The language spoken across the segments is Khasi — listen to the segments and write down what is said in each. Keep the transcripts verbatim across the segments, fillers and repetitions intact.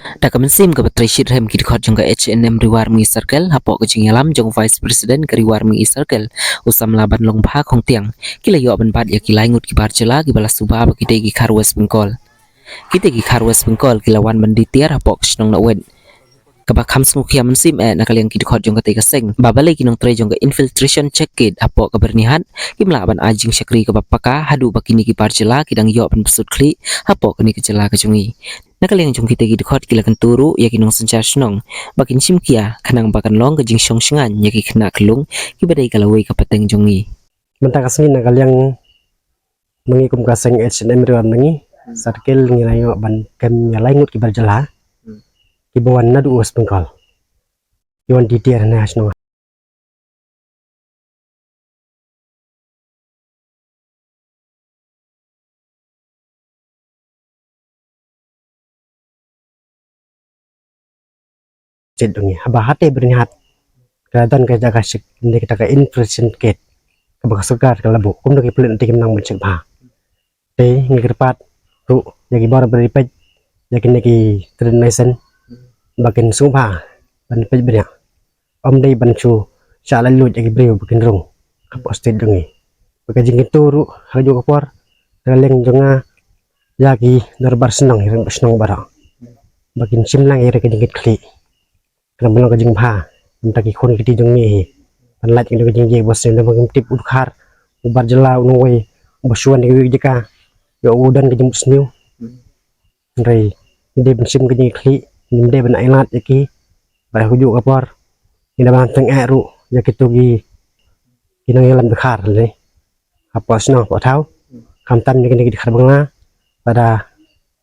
Da ka mynsiem kaba trei shitrhem, ki dkhot jong ka H N M Ri War Mihngi Circle, hapoh ka jingïalam jong Vice President ka Ri War Mihngi Circle, u samla Banlongbha Khongtiang, ki la ïoh ban bat ïa ki lai ngut ki bar jylla kiba la suba ba kitei ki Khar West Bengal. Kitei ki Khar West Bengal ki la wan ban die tiar hapoh ka shnong Nawit, kaba kham sngewkhia mynsiem eh na ka liang ki dkhot jong katei ka seng, ba balei ki nongtrei jong ka Infiltration Check Gate hapoh ka Byrnihat kim lah ban ai jingshakri kaba paka haduh ba kine ki bar jylla ki dang ïoh ban pynsut khlieh hapoh kane ka jylla ka jong ngi. Na ka liang jong kitei ki dkhot, ki la kyntu ruh ïa ki nongsynshar shnong ba kin shim khia, khnang ba kan long ka jingshong shngaiñ ïa ki khynnah khyllung kiba dei ka lawei ka pateng jong ngi. Mynta ka sngi na ka liang ma ngi kum ka seng H N M Ri War Mihngi Circle, ngi la ïoh ban kem ïa lai ngut ki bar jylla kiba wan naduh West Bengal, ki wan die tiar hangne ha shnong. State jong ngi, haba hatei Byrnihat ka don ka jaka check, ne kata ka Infiltration Gate kaba ka sorkar ka la buh, kumno ki pulit te kim nang ban check bha. Te ngi kyrpad ruh ïa ki bor ba ri peit ïa kine ki trade license ba kin sngewbha ban peit bniah, ym dei ban shu shah laitluid ïa ki briew ba kin rung hapoh state jong ngi. Bad ka jingkyntu ruh ha kajuh ka por na ka liang jong nga ïa ki dorbar shnong, ïa ki rangbah shnong baroh ba kin shim lang ïa ka jingkitkhlieh, khnang ban long ka jingbha na bynta ki khun ki kti jong ngi hi. Ban lait ïa ka jingjia ba shisien, namar ngim tip u dkhar, u bar jylla, u nongwei uba shu wan na kiwei ki jaka, ïoh u don ka jingmut sniew. Hynrei ngi dei ban shim ka jingkitkhlieh, ngim dei ban ailad ïa ki. Bad ha kajuh ka por ngi dei ban teng eh ruh ïa kito ki, ki nongïalam dkhar lei hapoh shnong hapoh thaw, khamtam ïa kine ki dkhar Bangla. Lada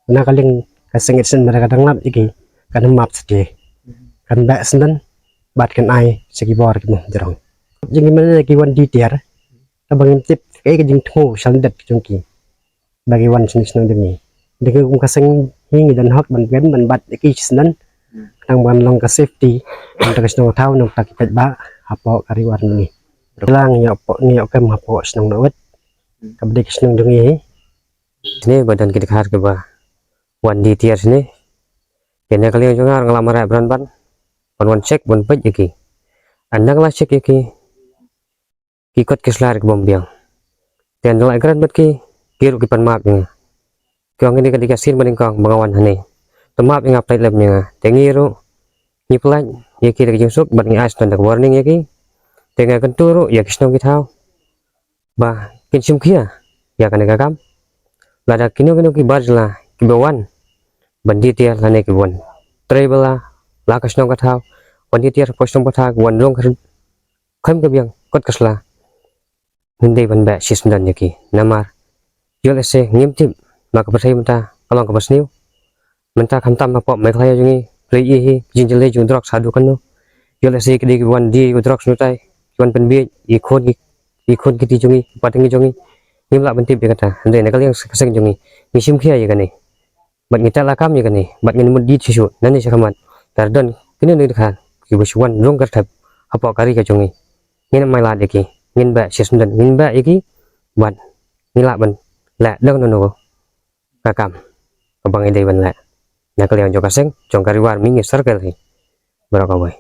na ka liang ka seng H N M Ri War ka dang lap ïa ki, kan map satia, kan beh syndon bad kan ai sha ki bor ki mong jrong. Jong ngi mynne ki wan die tiar, kaba ngim tip kaei ka jingthmu shalyndet jong ki ba ki wan shane shnong jong ngi. Te ngi kum ka seng hi ngi don hok ban kem ban bat ïa ki shisyndon, khnang ban long ka safety na bynta ka shnong ka thaw, na bynta ki paidbah hapoh ka Ri War Mihngi. Ngi ïoh kem hapoh shnong Nawit, kaba dei ka shnong jong ngi hi. Shane ba don ki dkhar kiba wan die tiar shane. Te na ka liang jong nga ruh nga la mareh bran ban, ban wan check, ban peit ïa ki. Ynda nga la check ïa ki, ki kot ki sla ki bym biang. Te ynda la ïakren bad ki, ki ruh ki pan map ïa nga. Ki ong kane ka dei ka sien banyngkong ba nga wan hangne. To map ïa nga, pynlait lem ïa nga. Te ngi ruh ngi pynlait ïa ki da ka jingsuk bad ngi ai shen da ka warning ïa ki. Te nga kyntu ruh ïa ki shnong ki thaw ba kin shim khia ïa kane ka kam. Lada kino kino ki bar jylla kiba wan ban die tiar lane kiba wan trei bylla la ka shnong ka thaw, wan die tiar hapoh shnong hapoh thaw, kiba wan rung khem ka biang kot ka sla, ngin dei ban beh shisyndon ïa ki. Namar ïoh lehse ngim tip ba ka pyrthei mynta ka long kaba sniew. Mynta khamtam hapoh Meghalaya jong ngi, phi ïohi hi ka jingjyllei jong u drugs haduh katno. Ïoh lehse ki dei kiba wan die u drugs nangtai, ki wan pynbieit ïa ki khun ki, ïa ki khun ki kti jong ngi, ki pateng jong ngi. Ngim lah ban tip ïa kata. Hynrei na ka liang ka seng jong ngi, ngi shim khia ïa kane. Bad ngi teh lakam ïa kane, bad ngin mut die shuh shuh nangne shakhmat. Lada don kino kino ki dkhar kiba shu wan rung kyrthep hapoh ka ri ka jong ngi, ngin ym ailad ïa ki, ngin beh shisyndon, ngin beh ïa ki, bad ngin lah ban leh da kano kano ka kam kaba ngi dei ban leh na ka liang jong ka seng jong ka Ri War Mihngi Circle hi baroh kawei.